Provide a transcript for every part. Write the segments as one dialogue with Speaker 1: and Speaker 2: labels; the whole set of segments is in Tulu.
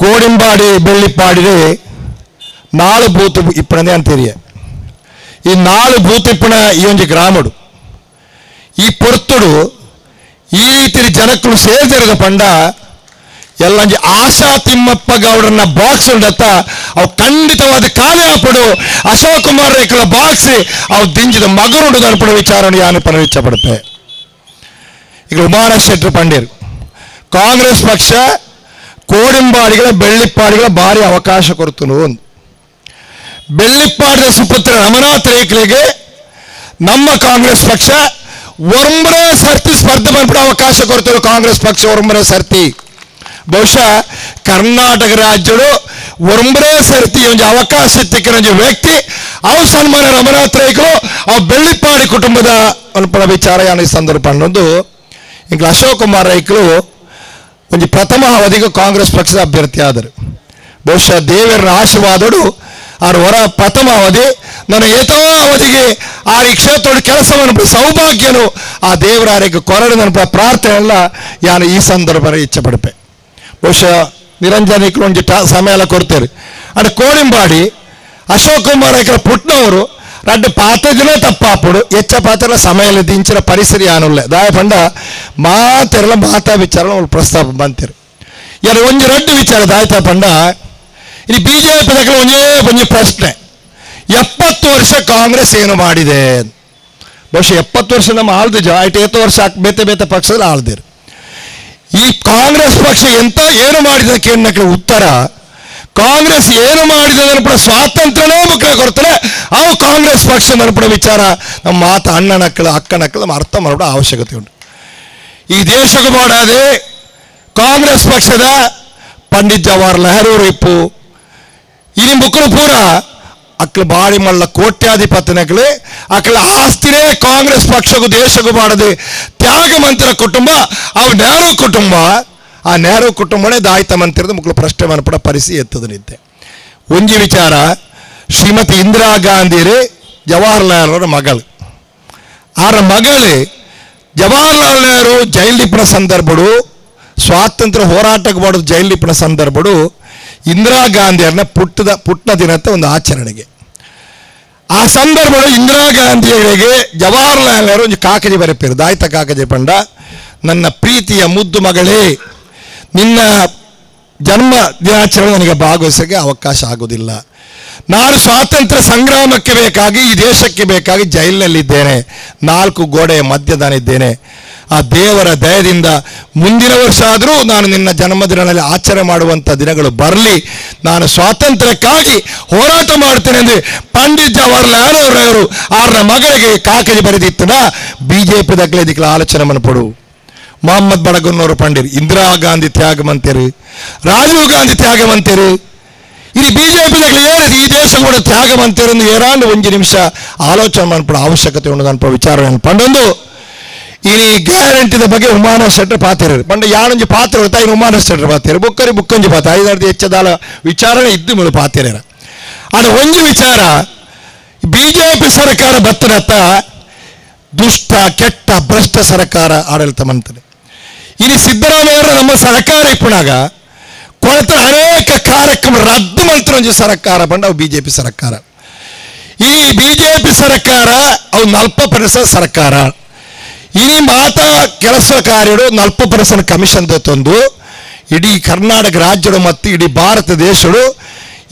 Speaker 1: Kodimbadi ಬೆಳ್ಳಿಪ್ಪಾಡಿಗೆ ನಾಲು ಬೂತು ಇಪ್ಪಣನೆ ಅಂತೀರಿಯ. ಈ ನಾಲು ಬೂತು ಇಪ್ಪಣ ಈ ಒಂಜಿ ಗ್ರಾಮಡು ಈ ಪೊರ್ತುಡು ಈ ರೀತಿ ಜನಕ್ಕಳು ಸೇರ್ದಿರದ ಪಂಡ ಎಲ್ಲಂಜಿ ಆಶಾ ತಿಮ್ಮಪ್ಪ ಗೌಡರನ್ನ ಬಾಕ್ಸ್ ಉಂಡತ್ತ ಅವು ಖಂಡಿತವಾದ ಖಾಲಿ ಆಪಡು ಅಶೋಕ್ ಕುಮಾರ್ ರೇಖಲ ಬಾಕ್ಸ್ ಅವು ದಿಂಜಿದ ಮಗರುಂಡು ಅನ್ಪಡ ವಿಚಾರಣೆ ಯಾನು ಪನ ಇಚ್ಛೆ ಪಡುತ್ತೆ. ಈಗ ಉಮಾರ ಶೆಟ್ಟರು ಪಂಡೇರು ಕಾಂಗ್ರೆಸ್ ಪಕ್ಷ ಕೋಡಿಂಬಾಡಿಗಳ ಬೆಳ್ಳಿಪ್ಪಾಡಿಗಳ ಭಾರಿ ಅವಕಾಶ ಕೊಡ್ತನು. ಒಂದು ಬೆಳ್ಳಿಪ್ಪಾಡಿದ ಸುಪುತ್ರ ರಮನಾಥ್ ರೇಖಲೆಗೆ ನಮ್ಮ ಕಾಂಗ್ರೆಸ್ ಪಕ್ಷ ಒರಂಬರೇ ಸರ್ತಿ ಸ್ಪರ್ಧೆ ಬಂದ್ಬಿಡ ಅವಕಾಶ ಕೊಡ್ತೇವೆ. ಕಾಂಗ್ರೆಸ್ ಪಕ್ಷ ಒರಂಬರೇ ಸರ್ತಿ ಬಹುಶಃ ಕರ್ನಾಟಕ ರಾಜ್ಯಡು ಒರಂಬರೇ ಸರ್ತಿ ಒಂದು ಅವಕಾಶ ತಿಕ್ಕಿನ ವ್ಯಕ್ತಿ ಅವು ಸನ್ಮಾನ್ಯ ರಮನಾಥ್ ರೇಖಲು ಅವು ಬೆಳ್ಳಿಪ್ಪಾಡಿ ಕುಟುಂಬದ ಅನ್ಪಡ ವಿಚಾರ ಯಾನು ಈ ಸಂದರ್ಭ ಅನ್ನೊಂದು. ಈಗ ಅಶೋಕ್ ಕುಮಾರ್ ರೈಕಲು ಒಂದು ಪ್ರಥಮ ಅವಧಿಗೆ ಕಾಂಗ್ರೆಸ್ ಪಕ್ಷದ ಅಭ್ಯರ್ಥಿ ಆದರು. ಬಹುಶಃ ದೇವರ ಆಶೀರ್ವಾದಡು ಆರು ಹೊರ ಪ್ರಥಮ ಅವಧಿ ನನ್ನ ಏತೋ ಅವಧಿಗೆ ಆ ಈ ಕ್ಷೇತ್ರದ ಕೆಲಸವನ್ನು ಸೌಭಾಗ್ಯನು ಆ ದೇವರ ಆರೋಗ್ಯ ಕೊರಡು ನನ್ನ ಪ್ರಾರ್ಥನೆ ಎಲ್ಲ ಯಾನು ಈ ಸಂದರ್ಭ ಇಚ್ಛೆ ಪಡಪೆ. ಬಹುಶಃ ನಿರಂಜನಿಕರು ಒಂದು ಸಮಯ ಎಲ್ಲ ಕೊಡ್ತೇವೆ. ಅಂದ್ರೆ ಕೋಡಿಂಬಾಡಿ ಅಶೋಕ್ ಕುಮಾರ್ ರೈಕರ ಪುಟ್ನವರು ರಡ್ಡು ಪಾತ್ರ ದಿನ ತಪ್ಪಾಪುಡು ಹೆಚ್ಚ ಪಾತ್ರ ಸಮಯ ಇಂಚಿನ ಪರಿಸರ ಯಾನುಲ್ಲ ದಾಯ ಪಂಡ ಮಾತೆಲ್ಲ ಮಾತಾ ವಿಚಾರ ಪ್ರಸ್ತಾಪ ಬಂತೀರಿ. ಯಾರು ಒಂಜಿ ರಡ್ಡು ವಿಚಾರ ದಾಯ್ತಾ ಪಂಡ ಇಲ್ಲಿ ಬಿಜೆಪಿ ದಕ್ಕಲ ಒಂದೇ ಒಂಜಿ ಪ್ರಶ್ನೆ, 70 ವರ್ಷ ಕಾಂಗ್ರೆಸ್ ಏನು ಮಾಡಿದೆ? ಬಹುಶಃ 70 ವರ್ಷ ನಮ್ಮ ಆಳ್ದಿಜ ಆಯ್ತು, 8 ವರ್ಷ ಬೇತೆ ಬೇತೆ ಪಕ್ಷದಲ್ಲಿ ಆಳ್ದಿರು. ಈ ಕಾಂಗ್ರೆಸ್ ಪಕ್ಷ ಎಂತ ಏನು ಮಾಡಿದ ಕೇಳಕ್ಕೆ ಉತ್ತರ, ಕಾಂಗ್ರೆಸ್ ಏನು ಮಾಡಿದೆ ಅನ್ಪಡ ಸ್ವಾತಂತ್ರ್ಯನೇ ಮುಖ್ಯ ಕೊಡ್ತಾರೆ. ಅವು ಕಾಂಗ್ರೆಸ್ ಪಕ್ಷ ಅನ್ಪಡ ವಿಚಾರ ನಮ್ಮ ಮಾತ ಅಣ್ಣನಕ್ಕಳು ಅಕ್ಕನಕ್ಕಳು ನಮ್ಮ ಅರ್ಥ ಮಾಡೋ ಅವಶ್ಯಕತೆ ಉಂಟು. ಈ ದೇಶಕ್ಕೆ ಮಾಡದೆ ಕಾಂಗ್ರೆಸ್ ಪಕ್ಷದ ಪಂಡಿತ್ ಜವಾಹರ್ಲಾಲ್ ನೆಹರು ಇಪ್ಪು ಇನಿ ಮುಕ್ಕಳು ಪೂರ ಅಕ್ಲು ಬಾಡಿ ಮಲ್ಲ ಕೋಟ್ಯಾಧಿಪತಿನಕ್ಲೆ ಅಕ್ಲ ಆಸ್ತಿನೇ ಕಾಂಗ್ರೆಸ್ ಪಕ್ಷಕ್ಕೂ ದೇಶಕ್ಕೂ ಮಾಡದೆ ತ್ಯಾಗ ಮಂತ್ರ ಕುಟುಂಬ ಅವು ನೆಹರು ಕುಟುಂಬ. ಆ ನೆಹರು ಕುಟುಂಬನೇ ದಾಯಿತ ಮಂತ್ರದ ಮುಕ್ಕಳು ಪ್ರಶ್ನೆ ಮನಪಡ ಪರಿಸ್ಥಿತಿ ಎತ್ತದ ನಿಂತೆ. ಒಂಜಿ ವಿಚಾರ, ಶ್ರೀಮತಿ ಇಂದಿರಾ ಗಾಂಧಿರೇ ಜವಾಹರ್ಲಾಲ್ ನೆಹರು ಮಗಳು. ಆರ ಮಗಳೇ ಜವಾಹರ್ಲಾಲ್ ನೆಹರು ಜೈಲಿಪ್ಪನ ಸಂದರ್ಭಡು ಸ್ವಾತಂತ್ರ್ಯ ಹೋರಾಟಕ್ಕೆ ಮಾಡೋದು ಜೈಲಿಪ್ಪನ ಸಂದರ್ಭಡು ಇಂದಿರಾ ಗಾಂಧಿಯವ್ರನ್ನ ಪುಟ್ಟ ದಿನದ ಒಂದು ಆಚರಣೆಗೆ ಆ ಸಂದರ್ಭಗಳು ಇಂದಿರಾ ಗಾಂಧಿಯವರಿಗೆ ಜವಾಹರ್ಲಾಲ್ ನೆಹರು ಒಂದು ಕಾಕಜಿ ಬರೆಪೇರು. ದಾಯ್ತ ಕಾಕಜಿ ಪಂಡ, ನನ್ನ ಪ್ರೀತಿಯ ಮುದ್ದು ಮಗಳೇ, ನಿನ್ನ ಜನ್ಮ ದಿನಾಚರಣೆ ನನಗೆ ಭಾಗವಹಿಸೋಕ್ಕೆ ಅವಕಾಶ ಆಗೋದಿಲ್ಲ. ನಾನು ಸ್ವಾತಂತ್ರ್ಯ ಸಂಗ್ರಾಮಕ್ಕೆ ಬೇಕಾಗಿ ಈ ದೇಶಕ್ಕೆ ಬೇಕಾಗಿ ಜೈಲಿನಲ್ಲಿದ್ದೇನೆ, 4 ಗೋಡೆಯ ಮಧ್ಯ ನಾನಿದ್ದೇನೆ. ಆ ದೇವರ ದಯದಿಂದ ಮುಂದಿನ ವರ್ಷ ಆದರೂ ನಾನು ನಿನ್ನ ಜನ್ಮದಿನದಲ್ಲಿ ಆಚರಣೆ ಮಾಡುವಂಥ ದಿನಗಳು ಬರಲಿ, ನಾನು ಸ್ವಾತಂತ್ರ್ಯಕ್ಕಾಗಿ ಹೋರಾಟ ಮಾಡ್ತೇನೆ ಎಂದು ಪಂಡಿತ್ ಜವಾಹರ್ಲಾಲ್ ನೆಹರು ಆರನ ಮಗಳಿಗೆ ಕಾಕಜಿ ಬರೆದಿತ್ತನ ಬಿಜೆಪಿ ದಕ್ಕಲೆ ಇದಕ್ಕೆ ಆಲೋಚನೆ ಮನಪಡು. ಮೊಹಮ್ಮದ್ ಬಡಗನ್ನವರು ಪಂಡಿರ್ ಇಂದಿರಾ ಗಾಂಧಿ ತ್ಯಾಗ ಮಂತಿರು, ರಾಜೀವ್ ಗಾಂಧಿ ತ್ಯಾಗ ಮಂತಿರು, ಇಲ್ಲಿ ಬಿಜೆಪಿ ದಕ್ಕಲೆ ಏರಿದೆ ಈ ದೇಶ ಕೂಡ ತ್ಯಾಗ ಮಂತಿರು ಏರಾಂಡು ಒಂದು ನಿಮಿಷ ಆಲೋಚನೆ ಮನಪಡ ಅವಶ್ಯಕತೆ ಉಂಟು ಅನ್ಪ ವಿಚಾರ ಪಂಡೊಂದು. ಈ ಗ್ಯಾರಂಟಿದ ಬಗ್ಗೆ ಉಮಾನ ಶೆಟ್ಟರ್ ಪಾತಿರು ಪಂಡ ಯಾನೊಂಜಿ ಪಾತ್ರ ಇನ್ನು ಉಮಾನ ಶೆಟ್ಟರ್ ಪಾತಿರು ಬುಕ್ಕರಿ ಬುಕ್ಕಂಜಿ ಪಾತ್ರ ಐದಾರ್ದು ಹೆಚ್ಚದಾಲ ವಿಚಾರಣೆ ಇದ್ದು ಮುಳು ಪಾತಿರ. ಅದು ಒಂಜಿ ವಿಚಾರ, ಬಿಜೆಪಿ ಸರ್ಕಾರ ಬತ್ತನತ್ತ ದುಷ್ಟ ಕೆಟ್ಟ ಭ್ರಷ್ಟ ಸರ್ಕಾರ ಆಡಳಿತ ಮಂತನೆ. ಇಲ್ಲಿ ಸಿದ್ದರಾಮಯ್ಯರ ನಮ್ಮ ಸರ್ಕಾರ ಇಪ್ಪುಣಾಗ ಕೊಳತ ಅನೇಕ ಕಾರ್ಯಕ್ರಮ ರದ್ದು ಮಂತ್ರ ಒಂಜಿ ಸರ್ಕಾರ ಪಂಡ ಅವು ಬಿಜೆಪಿ ಸರ್ಕಾರ. ಈ ಬಿಜೆಪಿ ಸರ್ಕಾರ ಅವು 40% ಸರ್ಕಾರ. ಈ ಮಾತಾ ಕೆಲಸ ಕಾರ್ಯಡು 40% ಕಮಿಷನ್ ತಂದು ಇಡೀ ಕರ್ನಾಟಕ ರಾಜ್ಯಡು ಮತ್ತು ಇಡೀ ಭಾರತ ದೇಶಡು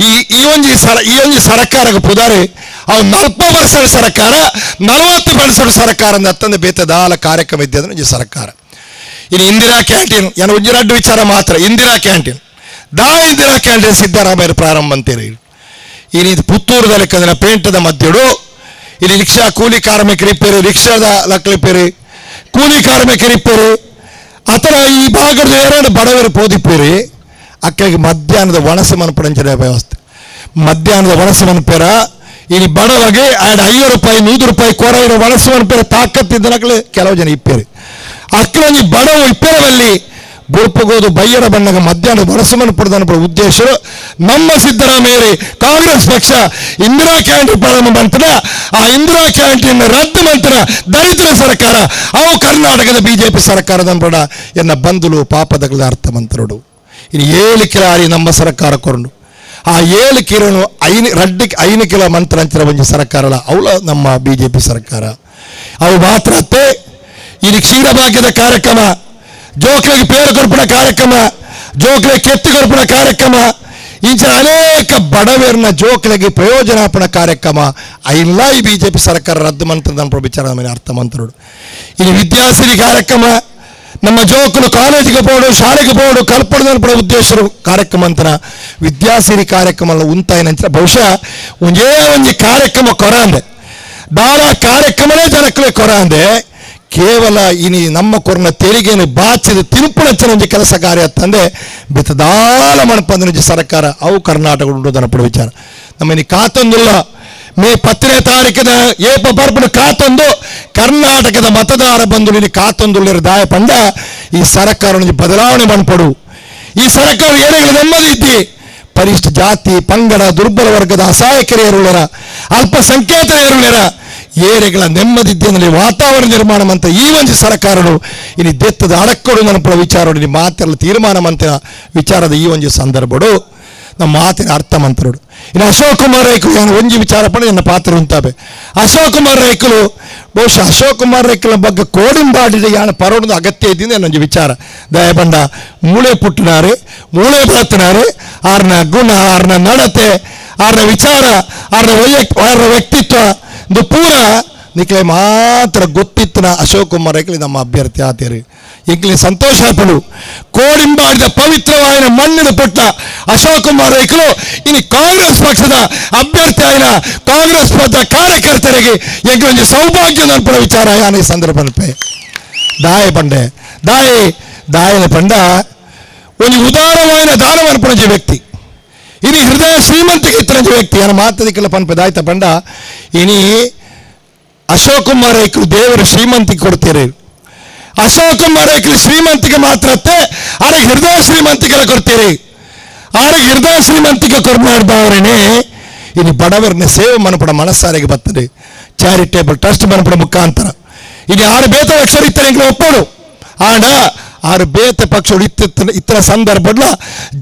Speaker 1: ಈ ಈ ಒಂಜಿ ಸರ್ಕಾರಕ್ಕೆ ಪುದಾರಿ ಅವು 40% ಸರ್ಕಾರ 40% ಸರ್ಕಾರ ಅತ್ತಂದು ಬೇತದಾಲ ಕಾರ್ಯಕ್ರಮ ಇದ್ದೆ ಒಂಜಿ ಸರ್ಕಾರ. ಇನ್ನು ಇಂದಿರಾ ಕ್ಯಾಂಟೀನ್ ಏನು ಒಂಜಿ ರಡ್ಡು ವಿಚಾರ ಮಾತ್ರ. ಇಂದಿರಾ ಕ್ಯಾಂಟೀನ್ ದಾ ಇಂದಿರಾ ಕ್ಯಾಂಟೀನ್ ಸಿದ್ದರಾಮಯ್ಯ ಪ್ರಾರಂಭ ಅಂತೀರಿ. ಇನ್ನು ಪುತ್ತೂರುದಲ್ಲಿ ಕಂದಿನ ಪೇಂಟದ ಮಧ್ಯಡು ಇಲ್ಲಿ ರಿಕ್ಷಾ ಕೂಲಿ ಕಾರ್ಮಿಕರು ಇಪ್ಪೇರಿ, ರಿಕ್ಷಾದ ಲಕ್ಕಲಿಪ್ಪೇರಿ, ಕೂಲಿ ಕಾರ್ಮಿಕರು ಇಪ್ಪೇರಿ, ಅಥವಾ ಈ ಭಾಗದ ಎರಡು ಬಡವರು ಪೋದಿಪ್ಪೇರಿ. ಅಕ್ಕಾಗಿ ಮಧ್ಯಾಹ್ನದ ಒಣಸು ಮನಪಡಂಚಿನ ವ್ಯವಸ್ಥೆ, ಮಧ್ಯಾಹ್ನದ ಒಣಸು ಮನಪೇರ ಇಲ್ಲಿ ಬಡವಗೆ ಆ್ಯಡ್ 5 ರೂಪಾಯಿ 100 ರೂಪಾಯಿ ಕೊರ ಇರೋ ಒಣಸು ಮನಪೇರ ತಾಕತ್ತಿದ್ದ ನಕಲು ಕೆಲವು ಜನ ಇಪ್ಪೇರಿ. ಅಕ್ಕಲೊಂಜಿ ಬಡವು ಇಪ್ಪೇರವಲ್ಲಿ ಬುರ್ಪಗೋದು ಬಯ್ಯರ ಬಣ್ಣಗ ಮಧ್ಯಾಹ್ನ ಒಣಸು ಮನಪಡದ ಉದ್ದೇಶ ನಮ್ಮ ಸಿದ್ದರಾಮಯ್ಯ ಕಾಂಗ್ರೆಸ್ ಪಕ್ಷ ಇಂದಿರಾ ಕ್ಯಾಂಟೀನ್ ಪ್ರಾರಂಭ ಮಂತ್ರ, ಆ ಇಂದಿರಾ ಕ್ಯಾಂಟೀನ್ ರದ್ದು ಮಂತ್ರ ದರಿದ್ರ ಸರ್ಕಾರ ಅವು ಕರ್ನಾಟಕದ ಬಿಜೆಪಿ ಸರ್ಕಾರದ ಎನ್ನ ಬಂಧುಲು ಪಾಪದಗಳ ಅರ್ಥ ಮಂತ್ರಡು. ಇನ್ನು 7 ಕಿಲೋ ಆರಿ ನಮ್ಮ ಸರ್ಕಾರ ಕೊರಂಡು ಆ 7 ಕಿಲೋನು 5 5 ಕಿಲೋ ಮಂತ್ರಂಚರ ಒಂಜಿ ಸರ್ಕಾರಲ ಅವಳ ನಮ್ಮ ಬಿಜೆಪಿ ಸರ್ಕಾರ ಅವು ಮಾತ್ರ ಅತ್ತೆ. ಇಲ್ಲಿ ಕ್ಷೀರಭಾಗ್ಯದ ಕಾರ್ಯಕ್ರಮ, ಜೋಕ್ಲಿಗೆ ಪೇರು ಕೊರ್ಪುನ ಕಾರ್ಯಕ್ರಮ, ಜೋಕ್ಲಿಗೆ ಕೆತ್ತಿ ಕೊರ್ಪುನ ಕಾರ್ಯಕ್ರಮ, ಇಂಚಿನ ಅನೇಕ ಬಡವರನ್ನ ಜೋಕ್ಲಿಗೆ ಪ್ರಯೋಜನಾಪಣ ಕಾರ್ಯಕ್ರಮ ಇಲ್ಲ ಈ ಬಿಜೆಪಿ ಸರ್ಕಾರ ರದ್ದು ಮಂತ್ರದ ವಿಚಾರ ನಮ್ಮ ಅರ್ಥ ಮಂತ್ರರು. ಇಲ್ಲಿ ವಿದ್ಯಾಸಿರಿ ಕಾರ್ಯಕ್ರಮ, ನಮ್ಮ ಜೋಕುಲು ಕಾಲೇಜಿಗೆ ಪೋಡು ಶಾಲೆಗೆ ಪೋಡು ಕಲ್ಪಡದ ಉದ್ದೇಶರು ಕಾರ್ಯಕ್ರಮ ಅಂತರ ವಿದ್ಯಾಸಿರಿ ಕಾರ್ಯಕ್ರಮ ಉಂತಾಯಿನಂತರ ಬಹುಶಃ ಒಂದೇ ಒಂಜಿ ಕಾರ್ಯಕ್ರಮ ಕೊರ ಅಂದೆ ದಾರ ಕಾರ್ಯಕ್ರಮನೇ ಜನಕ್ಕಲೇ ಕೊರ ಅಂದೆ ಕೇವಲ ಇನಿ ನಮ್ಮ ಕೊರನ ತೆರಿಗೆಯನ್ನು ಬಾಚಿದ ತಿರುಪುಣಚ್ಚನ ಒಂಜಿ ಕೆಲಸ ಕಾರ್ಯ ತಂದೆ ಬಿತ್ತದಾಲ ಮಣಪಂದನ ಸರ್ಕಾರ ಅವು ಕರ್ನಾಟಕ ಉಂಟು ದನಪಡ ವಿಚಾರ ನಮ್ಮ ಇನಿ ಕಾತೊಂದಿಲ್ಲ. ಮೇ 10ನೇ ತಾರೀಕಿನ ಏಪ ಬರ್ಪಡು ಕಾತೊಂದು ಕರ್ನಾಟಕದ ಮತದಾರ ಬಂದು ಇಲ್ಲಿ ಕಾತೊಂದುಳ್ಳಿರ ದಾಯ ಪಂಡ ಈ ಸರ್ಕಾರ ಬದಲಾವಣೆ ಮನ್ಪಡು. ಈ ಸರ್ಕಾರ ಏನೆಗಳ ನೆಮ್ಮದಿ ಇದ್ದಿ ಪರಿಶಿಷ್ಟ ಜಾತಿ ಪಂಗಡ ದುರ್ಬಲ ವರ್ಗದ ಅಸಹಾಯಕರ ಏರುಳ್ಳರ ಅಲ್ಪಸಂಖ್ಯಾತರ ಏರುಳ್ಳರ ಏರೆಗಳ ನೆಮ್ಮದಿದ್ದಲ್ಲಿ ವಾತಾವರಣ ನಿರ್ಮಾಣ ಮಂತ ಈ ಒಂದು ಸರ್ಕಾರಗಳು ಇನ್ನು ದೆತ್ತದ ಅಡಕ್ಕೊಡು ನನಪುರ ವಿಚಾರ ಮಾತೆಲ್ಲ ತೀರ್ಮಾನ ಮಂತ ವಿಚಾರದ ಈ ಒಂದು ಸಂದರ್ಭಡು ನಮ್ಮ ಮಾತಿನ ಅರ್ಥ ಮಂತ್ರರು. ಇನ್ನು ಅಶೋಕ್ ಕುಮಾರ್ ರೈಕಲು ನಾನು ಒಂಜಿ ವಿಚಾರ ಪಡೆ ನನ್ನ ಪಾತ್ರ ಉಂಟಾವೆ. ಅಶೋಕ್ ಕುಮಾರ್ ರೈಕಲು ಬಹುಶಃ ಅಶೋಕ್ ಕುಮಾರ್ ರೈಕಲ ಬಗ್ಗೆ ಕೋಡಿಂಬಾಡಿದ ಯಾನ ಪರೋಡದ ಅಗತ್ಯ ಇದ್ದಿಂದ ನನ್ನೊಂದು ವಿಚಾರ. ದಯಬಂಡ ಮೂಳೆ ಪುಟ್ಟಿನಾರೆ ಮೂಳೆ ಬಳತ್ತಿನಾರೆ ಆರ್ನ ಗುಣ ಆರ್ನ ನಡತೆ ಆರ್ನ ವಿಚಾರ ಆರ್ನ ಆರ್ನ ವ್ಯಕ್ತಿತ್ವ ಇದು ಪೂರ ನಿಕ್ಲೆ ಮಾತ್ರ ಗೊತ್ತಿತ್ತನ ಅಶೋಕ್ ಕುಮಾರ್ ರೈಕಲಿ ನಮ್ಮ ಅಭ್ಯರ್ಥಿ ಆತೇರಿ. ಎಂಕ್ಲೆ ಸಂತೋಷ ಪಡು ಕೋಡಿಂಬಾಡಿದ ಪವಿತ್ರವಾಯಿನ ಮಣ್ಣಿನ ಪುಟ್ಟ ಅಶೋಕ್ ಕುಮಾರ್ ರೈಕಲು ಇನ್ನು ಕಾಂಗ್ರೆಸ್ ಪಕ್ಷದ ಅಭ್ಯರ್ಥಿ ಆಯಿನ ಕಾಂಗ್ರೆಸ್ ಪಕ್ಷದ ಕಾರ್ಯಕರ್ತರಿಗೆ ಎಂಕ್ಲೊಂದು ಸೌಭಾಗ್ಯ ನನ್ಪಡ ವಿಚಾರ ಯಾನ ಈ ಸಂದರ್ಭ ದಾಯ ಪಂಡೆ ದಾಯಿ ದಾಯನ ಪಂಡ ಒಂದು ಉದಾರವಾಯಿನ ದಾನವನ್ಪಣಜ ವ್ಯಕ್ತಿ ಇನಿ ಹೃದಯ ಶ್ರೀಮಂತಿಗೆ ಇತ್ತರಂಜ ವ್ಯಕ್ತಿ ಯಾನ ಮಾತದಿಕ್ಕೆಲ್ಲ ಪನ್ಪೆ ದಾಯ್ತ ಪಂಡ ಇನಿ ಅಶೋಕ್ ಕುಮಾರ್ ರೈಕಲು ದೇವರು ಶ್ರೀಮಂತಿಗೆ ಕೊಡ್ತೀರಿ. ಅಶೋಕ್ ಕುಮಾರ್ ರೈಕಲು ಶ್ರೀಮಂತಿಗೆ ಮಾತ್ರ ಅತ್ತೆ ಆರಿಗೆ ಹೃದಯ ಶ್ರೀಮಂತಿಗೆಲ್ಲ ಕೊಡ್ತೀರಿ. ಆರಿಗೆ ಹೃದಯ ಶ್ರೀಮಂತಿಗೆ ಕೊಡ್ಮಾಡ್ದವರೇನೆ ಇನ್ನು ಬಡವರನ್ನ ಸೇವೆ ಮನಪಡ ಮನಸ್ಸಾರಿಗೆ ಬರ್ತದೆ ಚಾರಿಟೇಬಲ್ ಟ್ರಸ್ಟ್ ಮನಪಡ ಮುಖಾಂತರ ಇನ್ನು ಆರು ಬೇತ ಅಕ್ಷರ ಇತ್ತಾರೆ ಎಂಗ್ಲ ಒಪ್ಪೋಡು ಆಂಡ ಆರು ಬೇತ ಪಕ್ಷಗಳು ಇತ್ತ ಇತರ ಸಂದರ್ಭ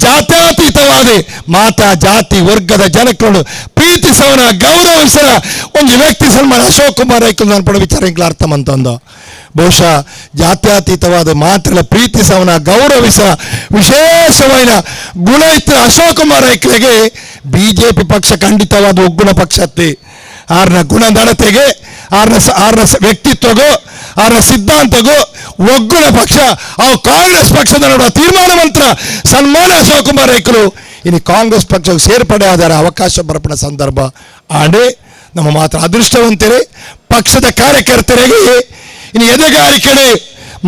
Speaker 1: ಜಾತ್ಯತೀತವಾದ ಮಾತಾ ಜಾತಿ ವರ್ಗದ ಜನಕ್ಕಳು ಪ್ರೀತಿಸವನ ಗೌರವಿಸನ ಒಂದು ವ್ಯಕ್ತಿ ಸನ್ಮಾನ ಅಶೋಕ್ ಕುಮಾರ್ ರೈಕಲು ನಾನು ಪಡ ವಿಚಾರ ಎಂಗ್ಲ ಅರ್ಥ ಅಂತಂದು ಬಹುಶಃ ಜಾತ್ಯತೀತವಾದ ಮಾತ್ರ ಪ್ರೀತಿಸವನ ಗೌರವಿಸ ವಿಶೇಷವಾದ ಗುಣ ಇತ್ತು ಅಶೋಕ್ ಕುಮಾರ್ ರೈಕಲಿಗೆ ಬಿಜೆಪಿ ಪಕ್ಷ ಖಂಡಿತವಾದ ಒಗ್ಗುಣ ಪಕ್ಷ ಅತ್ತಿ. ಆರ್ನ ಗುಣ ನಡತೆಗೆ ಆರ್ನ ಆರ್ನ ವ್ಯಕ್ತಿತ್ವಗೂ ಆರ್ನ ಸಿದ್ಧಾಂತಗೂ ಒಗ್ಗುಣ ಪಕ್ಷ ಅವು ಕಾಂಗ್ರೆಸ್ ಪಕ್ಷದ ನಡುವ ತೀರ್ಮಾನ ಮಂತ್ರ ಸನ್ಮಾನ ಅಶೋಕ್ ಕುಮಾರ್ ರೈಕಲು ಇನ್ನು ಕಾಂಗ್ರೆಸ್ ಪಕ್ಷಕ್ಕೆ ಸೇರ್ಪಡೆ ಆದರ ಅವಕಾಶ ಬರಪಡ ಸಂದರ್ಭ ಆಂಡೆ ನಮ್ಮ ಮಾತ್ರ ಅದೃಷ್ಟವಂತರೇ ಪಕ್ಷದ ಕಾರ್ಯಕರ್ತರಿಗೆ ಇನ್ನು ಎದೆಗಾರಿಕೆಡೆ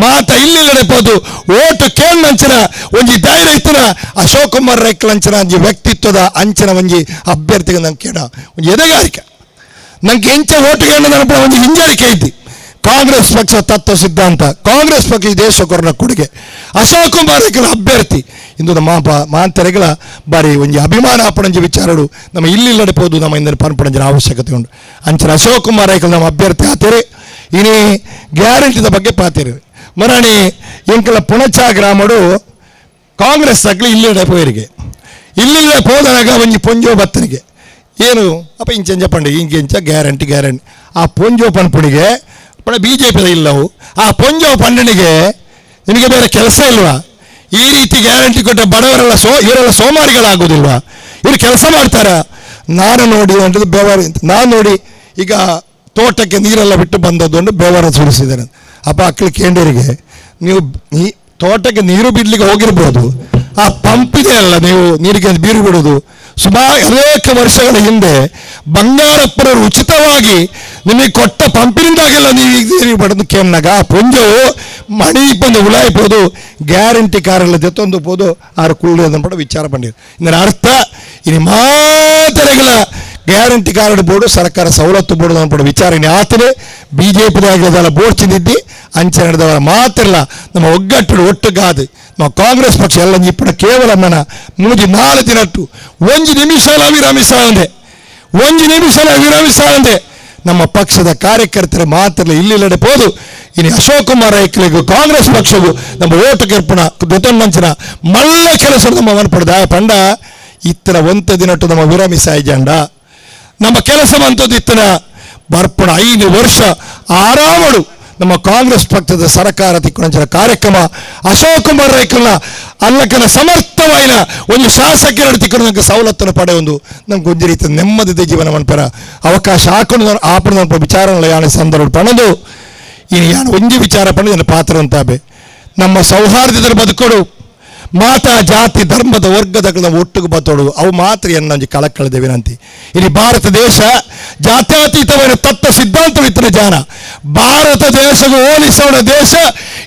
Speaker 1: ಮಾತ ಇಲ್ಲಿ ನಡೆಪೋದು ಓಟು ಕೇಳಂಚಿನ ಒಂಜಿ ಧೈರ್ಯ ಇತ್ತಿನ ಅಶೋಕ್ ಕುಮಾರ್ ರೈಕಲ್ ಅಂಚಿನ ಒಂಜಿ ವ್ಯಕ್ತಿತ್ವದ ಅಂಚಿನ ಒಂಜಿ ಅಭ್ಯರ್ಥಿಗೆ ನಂಗೆ ಕೇಳ ಒಂಜಿ ಎದೆಗಾರಿಕೆ ನಂಗೆ ಎಂಚ ಓಟು ಕೇಳ ನೆನಪ ಒಂಜಿ ಹಿಂಜರಿಕೆ ಐತಿ. ಕಾಂಗ್ರೆಸ್ ಪಕ್ಷ ತತ್ವ ಸಿದ್ಧಾಂತ ಕಾಂಗ್ರೆಸ್ ಪಕ್ಷ ಈ ದೇಶ ಕೊರನ ಕೊಡುಗೆ ಅಶೋಕ್ ಕುಮಾರ್ ರೈಕಲ್ ಅಭ್ಯರ್ಥಿ ಇಂದು ನಮ್ಮ ಮಾಂತರೆಗಳ ಬಾರಿ ಒಂಜಿ ಅಭಿಮಾನ ಅಪಣಂಜಿ ವಿಚಾರಡು ನಮ್ಮ ಇಲ್ಲಿ ನಡೆಪೋದು ನಮ್ಮ ಇಂದಿನ ಪನ್ಪಣಂಜಿನ ಅವಶ್ಯಕತೆ ಉಂಟು. ಅಂಚಿನ ಅಶೋಕ್ ಕುಮಾರ್ ರೈಕಲ್ ನಮ್ಮ ಅಭ್ಯರ್ಥಿ ಆತೇರೆ. ಇನಿ ಗ್ಯಾರಂಟಿದ ಬಗ್ಗೆ ಪಾತೇರಿ ಮರಾಣಿ ಎಂಕಲ ಪುಣಚ ಗ್ರಾಮಡು ಕಾಂಗ್ರೆಸ್ ಆಗಲಿ ಇಲ್ಲಿಡೆ ಪೋಯರಿಗೆ ಇಲ್ಲಿಲ್ಲ ಪೋದನಾಗ ಒಂಜಿ ಪೊಂಜೋ ಬತ್ತನಿಗೆ ಏನು ಅಪ್ಪ ಇಂಚಂಜ ಪಂಡೆ ಇಂಚ ಗ್ಯಾರಂಟಿ ಗ್ಯಾರಂಟಿ ಆ ಪೊಂಜೋ ಪನ್ಪುಣಿಗೆ ಪಣ ಬಿ ಜೆ ಪಿದ ಇಲ್ಲವು ಆ ಪೊಂಜೋ ಪಂಡನಿಗೆ ನಿನಗೆ ಬೇರೆ ಕೆಲಸ ಇಲ್ವಾ? ಈ ರೀತಿ ಗ್ಯಾರಂಟಿ ಕೊಟ್ಟ ಬಡವರೆಲ್ಲ ಇವರೆಲ್ಲ ಸೋಮಾರಿಗಳಾಗೋದಿಲ್ವಾ? ಇವರು ಕೆಲಸ ಮಾಡ್ತಾರ? ನಾನು ನೋಡಿ ಅಂತದ್ದು ಬೆವರು ನಾನು ನೋಡಿ ಈಗ ತೋಟಕ್ಕೆ ನೀರೆಲ್ಲ ಬಿಟ್ಟು ಬಂದದ್ದು ಒಂದು ಬೆವರ ಸುರಿಸಿದ್ದಾರೆ. ಅಪ್ಪ ಅಕ್ಕಳು ಕೇಂದ್ರಿಗೆ ನೀವು ತೋಟಕ್ಕೆ ನೀರು ಬಿಡ್ಲಿಕ್ಕೆ ಹೋಗಿರ್ಬೋದು, ಆ ಪಂಪ್ ಇದೆ ಅಲ್ಲ ನೀವು ನೀರಿಗೆ ಬೀರು ಬಿಡೋದು. ಸುಮಾರು ಅನೇಕ ವರ್ಷಗಳ ಹಿಂದೆ ಬಂಗಾರಪ್ಪನವರು ಉಚಿತವಾಗಿ ನಿಮಗೆ ಕೊಟ್ಟ ಪಂಪಿನಿಂದಾಗೆಲ್ಲ ನೀವು ಈಗ ನೀರು ಬಡದು ಕೇಳಿನಾಗ ಆ ಪುಂಜವು ಮಣಿ ಬಂದು ಉಳಾಯ್ಬೋದು ಗ್ಯಾರಂಟಿ ಕಾರೆಲ್ಲ ಜೊತ್ತೊಂದು ಪೋದು ಆರು ಕುಳ್ಳು ಅದನ್ನು ವಿಚಾರ ಬಂದಿದೆ. ಇದರ ಅರ್ಥ ಇನ್ನು ಮಾತರೆಗಳ guarantee card board ಸರ್ಕಾರ ಸವಲತ್ತು ಬೋರ್ಡು ಅನ್ಪಡ ವಿಚಾರ ಇನ್ನು ಆತನೇ ಬಿ ಜೆ ಪಿದಾಗಿರೋದಲ್ಲ ಬೋರ್ಡ್ ಚಿಂದಿದ್ದಿ ಅಂಚೆ ನಡೆದವರ ಮಾತಿರಲ್ಲ ನಮ್ಮ ಒಗ್ಗಟ್ಟು ಒಟ್ಟುಗಾದು ನಮ್ಮ ಕಾಂಗ್ರೆಸ್ ಪಕ್ಷ ಎಲ್ಲ ಇಪ್ಪಣ ಕೇವಲ ಮನ ಮೂಜಿ ನಾಲ್ಕು ದಿನಟ್ಟು ಒಂಜಿ ನಿಮಿಷ ವಿರಮಿಸ ಅಂದೆ, ಒಂಜಿ ನಿಮಿಷ ವಿರಮಿಸ ಅಂದೆ. ನಮ್ಮ ಪಕ್ಷದ ಕಾರ್ಯಕರ್ತರ ಮಾತ್ರ ಇಲ್ಲಿಲ್ಲಡೆ ಪೋದು ಇನ್ನು ಅಶೋಕ್ ಕುಮಾರ್ ರೈಕ್ಲಿಗೂ ಕಾಂಗ್ರೆಸ್ ಪಕ್ಷಗೂ ನಮ್ಮ ಓಟು ಕೆರ್ಪಣ ದೊತೊಂಡಂಚಿನ ಮಲ್ಲ ಕೆಲಸ ನಮ್ಮ ಮನಪಡೆದ ಪಂಡ ಇತ್ತನ ಒಂತ ದಿನಟ್ಟು ನಮ್ಮ ವಿರಮಿಸಾಯಿ ಜಂಡ ನಮ್ಮ ಕೆಲಸ ಬಂತದ್ದು ಇತ್ತನ ಬರ್ಪಣ 5 ವರ್ಷ ಆರಾಮಡು ನಮ್ಮ ಕಾಂಗ್ರೆಸ್ ಪಕ್ಷದ ಸರ್ಕಾರ ತಿಕ್ಕುನಂಚಿನ ಕಾರ್ಯಕ್ರಮ ಅಶೋಕ್ ಕುಮಾರ್ ರೈಕಲ್ನ ಅಲ್ಲಕನ ಸಮರ್ಥವಾಯಿನ ಒಂದು ಶಾಸಕರ ತಿಕ್ಕುನಂಗೆ ಸವಲತ್ತನ್ನು ಪಡೆಯೊಂದು ನಮ್ಗೆ ಒಂದು ರೀತಿಯ ನೆಮ್ಮದಿದ ಜೀವನ ಮನ್ಪರ ಅವಕಾಶ ಹಾಕೊಂಡು ಆಪಣ ವಿಚಾರಗಳ ಯಾಣ ಸಂದರ್ಭ ಪಣದು ಇನ್ನು ಯಾನು ಒಂಜಿ ವಿಚಾರ ಪಣದು ಪಾತ್ರ ಅಂತಾಬೆ ನಮ್ಮ ಸೌಹಾರ್ದದ ಬದುಕೋಡು ಮಾತಾ ಜಾತಿ ಧರ್ಮದ ವರ್ಗದ ಒಟ್ಟಿಗೆ ಬತ್ತೋಡು ಅವು ಮಾತ್ರ ಎನ್ನೊಂಜಿ ಕಳಕಳದ ವಿನಂತಿ. ಇಲ್ಲಿ ಭಾರತ ದೇಶ ಜಾತ್ಯತೀತವಾದ ತತ್ವ ಸಿದ್ಧಾಂತವಿತ್ತನ ಜಾನ ಭಾರತ ದೇಶವು ಹೋಲಿಸೋಣ ದೇಶ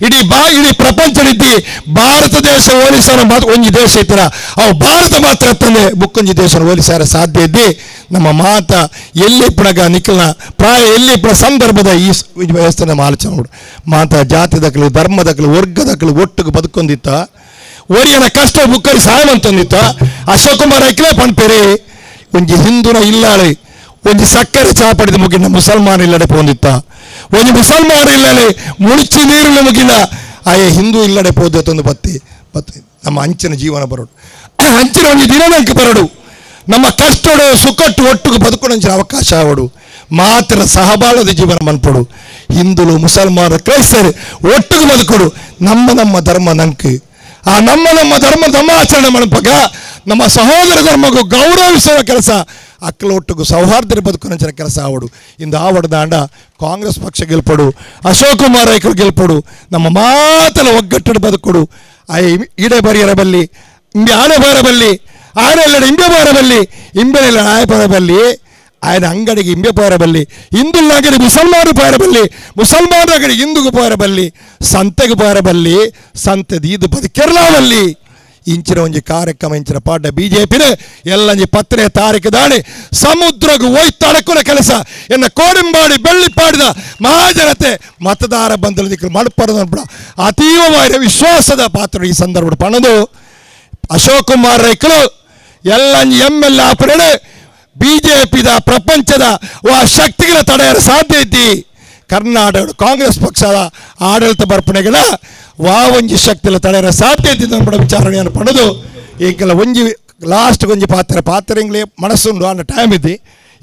Speaker 1: ಇಡೀ ಇಡೀ ಪ್ರಪಂಚ ರೀತಿ ಭಾರತ ದೇಶ ಹೋಲಿಸೋಣ ಒಂಜಿ ದೇಶ ಇತ್ತರ ಅವು ಭಾರತ ಮಾತ್ರ ತಂದೆ ಬುಕ್ಕೊಂಜಿ ದೇಶ ಹೋಲಿಸಾರ ಸಾಧ್ಯ ಇದ್ದಿ ನಮ್ಮ ಮಾತ ಎಲ್ಲಿ ಪುಣಗ ನಿಖಲ್ನ ಪ್ರಾಯ ಎಲ್ಲಿ ಪುಣ ಸಂದರ್ಭದ ಈ ವ್ಯವಸ್ಥೆ ನಮ್ಮ ಆಲೋಚನೆ ಮಾಡು ಮಾತಾ ಜಾತಿದಕ್ಕಲು ಧರ್ಮದಕ್ಕಲು ವರ್ಗದಕ್ಕಲು ಒಟ್ಟಿಗೆ ಬದುಕೊಂದಿತ್ತ ಒರಿಯನ ಕಷ್ಟ ಬುಕ್ಕರಿ ಸಹಾಯ ಅಶೋಕ್ ಕುಮಾರ್ ಐಕ್ಲೇ ಪಣ್ಪೇರಿ ಒಂಜಿ ಹಿಂದೂನ ಇಲ್ಲಾಳೆ ಒಂಜಿ ಸಕ್ಕರೆ ಚಾಪಡಿದ ಮುಗಿನ ಮುಸಲ್ಮಾನ ಇಲ್ಲಡೆ ಪೋಂದಿತ್ತ ಒಂಜಿ ಮುಸಲ್ಮಾನ ಇಲ್ಲಡೆ ಮುಳುಚಿ ನೀರು ಮುಗಿನ ಆಯೆ ಹಿಂದೂ ಇಲ್ಲಡೆ ಪೋದೊಂದು ಬತ್ತಿ ಬತ್ತಿ ನಮ್ಮ ಅಂಚಿನ ಜೀವನ ಬರೋಡು ಅಂಚಿನ ಒಂಜಿ ದಿನ ಬರೋಡು ನಮ್ಮ ಕಷ್ಟಡು ಸುಖಟ್ಟು ಒಟ್ಟಿಗೆ ಬದುಕೊಂಚಿನ ಅವಕಾಶ ಅವಡು ಮಾತ್ರ ಸಹಬಾಳದ ಜೀವನ ಮನ್ಪಡು ಹಿಂದೂಲು ಮುಸಲ್ಮಾನ ಕ್ರೈಸ್ತರು ಒಟ್ಟಿಗೆ ಬದುಕೊಡು ನಮ್ಮ ನಮ್ಮ ಧರ್ಮ ನಂಗೆ ಆ ನಮ್ಮ ನಮ್ಮ ಧರ್ಮ ನಮ್ಮ ಆಚರಣೆ ಮಾಡಪಗ ನಮ್ಮ ಸಹೋದರ ಧರ್ಮಕ್ಕೂ ಗೌರವಿಸುವ ಕೆಲಸ ಅಕ್ಕಲ ಒಟ್ಟಿಗೂ ಸೌಹಾರ್ದ ಬದುಕುವಂಚಿನ ಕೆಲಸ ಆವಡು ಇಂದು ಆವಡು ದಾಂಡ ಕಾಂಗ್ರೆಸ್ ಪಕ್ಷ ಗೆಲ್ಪಡು ಅಶೋಕ್ ಕುಮಾರ್ ರೈಕರು ಗೆಲ್ಪಡು ನಮ್ಮ ಮಾತಲ ಒಗ್ಗಟ್ಟಡು ಬದುಕೊಡು ಆ ಈಡೆ ಬರಿಯರ ಬಲ್ಲಿ ಇಂಬೆ ಆನೆ ಬಾರಬಲ್ಲಿ ಆನೆಲ್ಲಡೆ ಇಂಬೆ ಬಾರಬಲ್ಲಿ ಇಂಬೆನೆಲ್ಲ ಆಯ ಬಾರಬಲ್ಲಿ ఆయన ಅಂಗಡಿಗೆ ಇಂಬೆ ಪೋರಬಲ್ಲಿ ಹಿಂದುల ಅಂಗಡಿ ಮುಸಲ್ಮಾನರು ಪೋರಬಲ್ಲಿ ಮುಸಲ್ಮಾನರ ಅಂಗಡಿ ಹಿಂದೂಗೆ ಪೋರಬಲ್ಲಿ ಸಂತೆಗೆ ಪೋರಬಲ್ಲಿ ಸಂತೆ ಇದು ಬದುಕೆರ್ಲಾವಲ್ಲಿ ಇಂಚಿನ ಒಂಜಿ ಕಾರ್ಯಕ್ರಮ ಇಂಚಿನ ಪಾಠ ಬಿಜೆಪಿನ ಎಲ್ಲಂಜಿ 10ನೇ ತಾರೀಕು ದಾಣಿ ಸಮುದ್ರಗೂ ಒಯ್ತಡಕುನ ಕೆಲಸ ಎನ್ನ ಕೋಡಿಂಬಾಡಿ ಬೆಳ್ಳಿಪಾಡಿದ ಮಹಾಜನತೆ ಮತದಾರ ಬಂಧುಲ ದಿಕ್ಕಲು ಮಡುಪರದ ಅತೀವವಾದ ವಿಶ್ವಾಸದ ಪಾತ್ರ ಈ ಸಂದರ್ಭ ಪಣದು ಅಶೋಕ್ ಕುಮಾರ್ ರೈಕಲು ಎಲ್ಲಂಜಿ MLA ಆಪರೇಣೆ ಬಿಜೆಪಿದ ಪ್ರಪಂಚದ ಶಕ್ತಿಗಳ ತಡೆಯಲು ಸಾಧ್ಯ ಐತಿ. ಕರ್ನಾಟಕ ಕಾಂಗ್ರೆಸ್ ಪಕ್ಷದ ಆಡಳಿತ ಬರ್ಪಣೆಗಳ ವಾವಂಜಿ ಶಕ್ತಿಗಳ ತಡೆಯಲು ಸಾಧ್ಯ ಐತಿ ನಮ್ಮ ವಿಚಾರಣೆಯನ್ನು ಪಡೆದು ಏಕೆಲ್ಲ ಒಂಜಿ ಲಾಸ್ಟ್ ಒಂಜಿ ಪಾತ್ರ ಪಾತ್ರೆಂಗ್ಲೇ ಮನಸ್ಸುಂಡು ಅನ್ನೋ ಟೈಮ್ ಇದ್ದಿ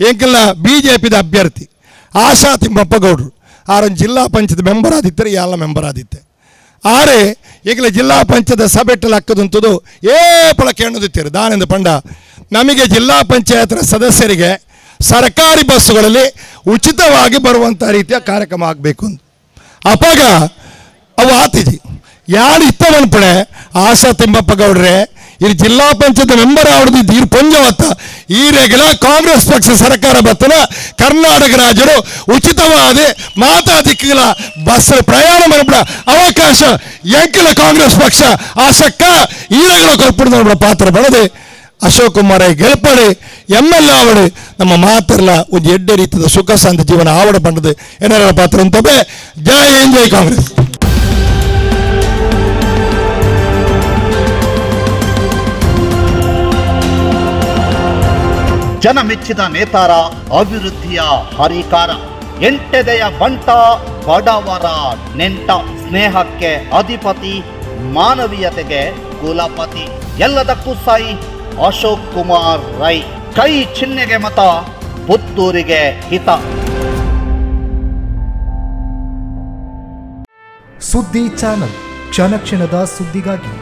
Speaker 1: ಏಕೆಲ್ಲ ಬಿಜೆಪಿದ ಅಭ್ಯರ್ಥಿ ಆಶಾ ತಿಮ್ಮಪ್ಪಗೌಡರು ಆರೊಂದು ಜಿಲ್ಲಾ ಪಂಚಾಯತ್ ಮೆಂಬರ್ ಆದಿತ್ತರೆ ಎಲ್ಲ ಮೆಂಬರ್ ಆದಿತ್ತೆ ಆರೆ ಈಗಲೇ ಜಿಲ್ಲಾ ಪಂಚಾಯತ್ ಸಭೆಟ್ಟಲ್ಲಿ ಹಾಕದಂಥದ್ದು ಏ ಪಳಕೆ ಎಣ್ಣುತ್ತಿರು ದಾನೆಂದು ಪಂಡ ನಮಗೆ ಜಿಲ್ಲಾ ಪಂಚಾಯತ್ನ ಸದಸ್ಯರಿಗೆ ಸರ್ಕಾರಿ ಬಸ್ಸುಗಳಲ್ಲಿ ಉಚಿತವಾಗಿ ಬರುವಂಥ ರೀತಿಯ ಕಾರ್ಯಕ್ರಮ ಆಗಬೇಕು ಅಂತ ಅಪಾಗ ಅವು ಆತಿಜಿ ಯಾರು ಇತ್ತ ಮನ್ಪಣೆ ಆಶಾ ತಿಮ್ಮಪ್ಪಗೌಡ್ರೆ ಇಲ್ಲಿ ಜಿಲ್ಲಾ ಪಂಚಾಯತ್ ಮೆಂಬರ್ ಆವಡ್ದು ಈ ಪೊಂಜವತ್ತ ಈ ರೇಗಲ ಕಾಂಗ್ರೆಸ್ ಪಕ್ಷ ಸರ್ಕಾರ ಬತ್ತನ ಕರ್ನಾಟಕ ರಾಜ್ಯರು ಉಚಿತವಾದ ಮಾತಾ ದಿಕ್ಕುಗಳ ಬಸ್ ಪ್ರಯಾಣ ಮಾಡಬೇಡ ಅವಕಾಶ ಎಂಕಲ ಕಾಂಗ್ರೆಸ್ ಪಕ್ಷ ಆಶಕ್ಕ ಈ ರೇಗಲ ಕೊಲ್ಪಡ ಪಾತ್ರ ಬೆಳೆದೆ ಅಶೋಕ್ ಕುಮಾರ್ ಗೆಲ್ಪಡೆ MLA ಆವಡೆ ನಮ್ಮ ಮಾತ್ರಲ್ಲ ಒಂದು ಎಡ್ಡೆ ರೀತಿಯ ಸುಖ ಶಾಂತಿ ಜೀವನ ಆವಡ ಬಂದದೆ ಏನಾರ ಪಾತ್ರ ಅಂತವೆ. ಜೈ ಹಿಂದ್, ಜೈ ಕಾಂಗ್ರೆಸ್.
Speaker 2: ಜನ ಮೆಚ್ಚಿದ ನೇತಾರ, ಅಭಿವೃದ್ಧಿಯ ಹರಿಕಾರ, ಎಂಟೆದೆಯ ಬಂಟ, ಬಡವರ ನೆಂಟ, ಸ್ನೇಹಕ್ಕೆ ಅಧಿಪತಿ, ಮಾನವೀಯತೆಗೆ ಕುಲಪತಿ, ಎಲ್ಲದಕ್ಕೂ ಸಾಯಿ ಅಶೋಕ್ ಕುಮಾರ್ ರೈ. ಕೈ ಚಿಹ್ನೆಗೆ ಮತ, ಪುತ್ತೂರಿಗೆ ಹಿತ.
Speaker 3: ಸುದ್ದಿ ಚಾನಲ್, ಕ್ಷಣ ಕ್ಷಣದ ಸುದ್ದಿಗಾಗಿ.